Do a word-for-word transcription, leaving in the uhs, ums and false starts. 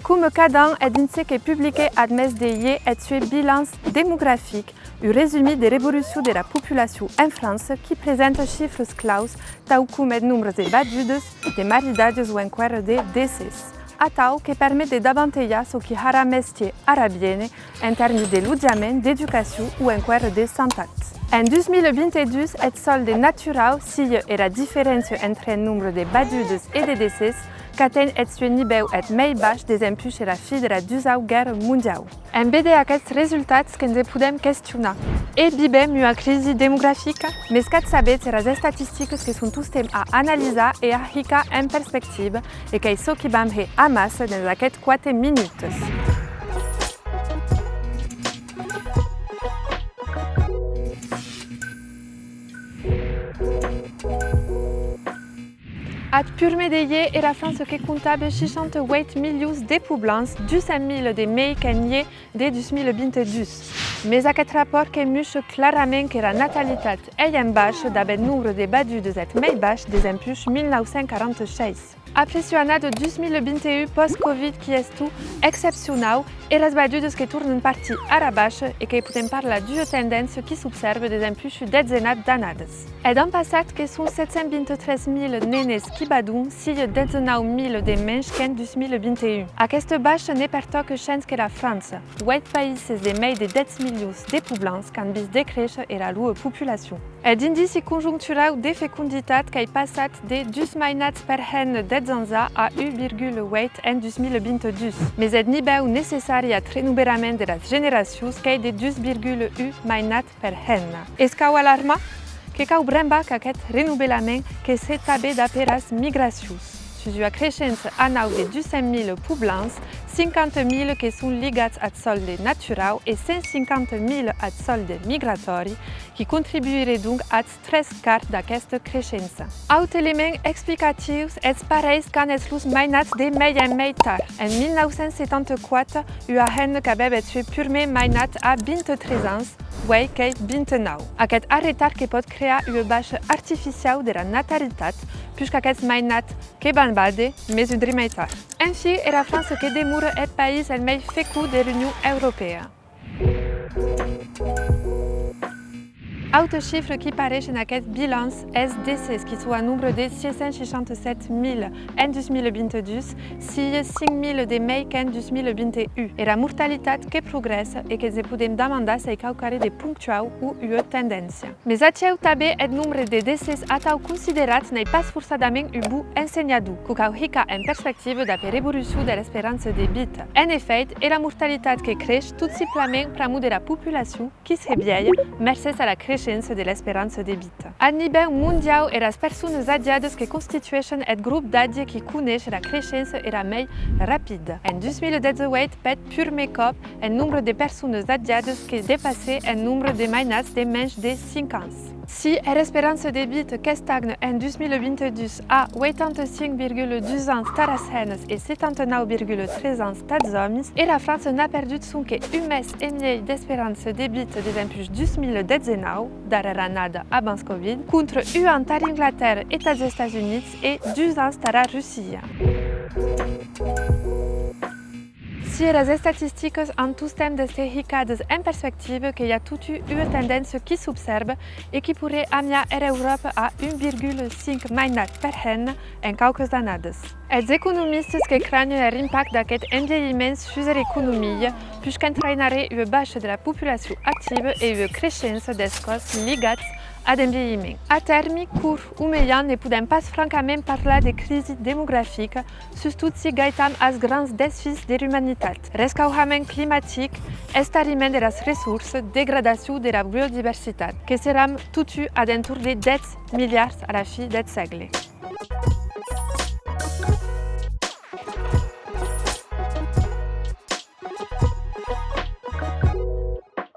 Coma cada an, eth INSEE que publique ath mes de ier eth sue bilanç demografic, un resumit de l'evolucion de la populacion en França qui presenta chifres claus, tau coma eth nombre de badudes, de maridatges o enqüèra de decès. Atau que permet de davantejar çò qui harà mestier ara viene en tèrmes de lotjament, d'educacion o enqüèra de santat. En dus mila vint-e-dus, eth sòlde naturau, sia era diferéncia entre eth nombre de badudes e de decès, qu'aten eth sue nivèu eth mei baish desempuish era fin dera Dusau Guèrra Mondiau. En véder aqueths resultats que'ns e podem questionar. E vivem ua crisi demografica? Mes qu'at sabetz, eras estatisticas que son tostemps a analisar e a hicar en perspectiva, e qu'ei çò qui vam hèr amassa dens aqueths quate minutes. Ath purmèr de ier, era França que comptave seishanta-ueit milions de poblants, dus cents mila de mei qu'en ier de dus mila vint-e-dus. Mes aqueth rapòrt que mustra clarament qu'era natalitat ei en baisha dab eth nombre de badudes eth mei baish desempuish mil nau cents quaranta-sheis. Après ua annada dus mila vint-e-un post-Covid qui estó excepcionau, eras badudes que tornan partir ara baisha e que podem parlar d'ua tendéncia qui s'obsèrva desempuish un detzenat d'annadas. Eth an passat que son sèt cents vint-e-tres mila nenes qui badon, sia dètz-e-nau mila de mensh qu'en dus mila vint-e-un. Aquesta baisha ne pertòca shens qu'era França, ueit païses de mei de dètz milions de poblants qu'an vist decréisher era lor populacion. Eth indici conjoncturau de feconditat qu'ei passat de dus mainats per hemna dètz ans a a un virgula ueit en dus mila vint-e-dus, mes eth nivèu necessari ath renovellament deras generacions qu'ei de dus virgula un mainats per hemna. Es cau alarmar? Que cau brembar qu'aqueth renovellament que se hè tanben dab eras migracions. Sus ua creishença annau de dus cents mila poblants, cinquanta mila que son ligats ath sòlde naturau e cent cinquanta mila ath sòlde migratòri, qui contribuiré donc ath tres quarts d'aquesta creishença. Aute element explicatiu, eths parelhs qu'an eths lors mainats de mei en mei tard. En mil nau cents setanta-quate, ua hemna qu'avè eth sue purmèr mainat a vint-e-tres ans, uei qu'ei vint-e-nau. Aqueth arretard que pòt crear ua baisha artificiau dera natalitat, puishqu'aqueths mainats que van vàder, mes un drin mei tard. Enfin, era França que demora eth país eth mei fecond de l'Union Europèa. Aute chifre qui pareish en aqueth bilanç, eths decès qui son a nombre de sièis cents seishanta-sèt mila en dus mila vint-e-dus, sia cinc mila de mei qu'en dus mila vint-e-un. Era mortalitat que progrèssa e que'ns e podem damandar s'ei quauquarren de ponctuau o ua tendéncia. Mes aciu tanben, eth nombre de decès atau considerat n'ei pas forçadament un bon ensenhador, que'u cau hicar en perspectiva dab era evolucion de l'esperança de vita. En efèit, era mortalitat que creish tot simplament pr'amor dera populacion qui's hè vielha, mercés ara creishença de l'esperança de vita. Ath nivèu mondiau, eras personas atjadas que constitueishen eth grop d'atge qui coneish era creishença era mei rapida. En dus mila dètz-e-ueit, peth purmèr còp, eth nombre de personas atjadas que depassè eth nombre de mainats de mensh de cinc ans. Si era esperança de vita qu'estagna en dus mila vint-e-dus a ueitanta-cinc virgula dus ans taras hemnas e setanta-nau virgula tres ans tats òmis, era França n'a perdut sonque un mes e miei d'esperança de vita desempuish dus mila dètz-e-nau, darrèra annada abans Covid, contra un an tar Anglatèrra e tars Estats Units e dus ans tara Russia. Si eras estatisticas an tostemps d'èster hicadas en perspectiva, que i a totun ua tendéncia qui s'obsèrva e qui poiré amiar era Euròpa a un virgula cinc mainat per hemna en quauques annadas. Eths economistas que cranhen er impact d'aqueth envielhiment sus era economia, puishqu'entraïnaré ua baisha dera populacion activa e ua creishença des còsts ligats ad envielhiment. A tèrmi cort o mejan ne podem pas francament parlar de crisi demografica, sustot si gaitam as grans desfis de l'umanitat, rescauhament climatic, estarriment deras ressorsas, degradacion dera biodiversitat, que seram totun ad entorn de dètz miliards a la fin deth sègle.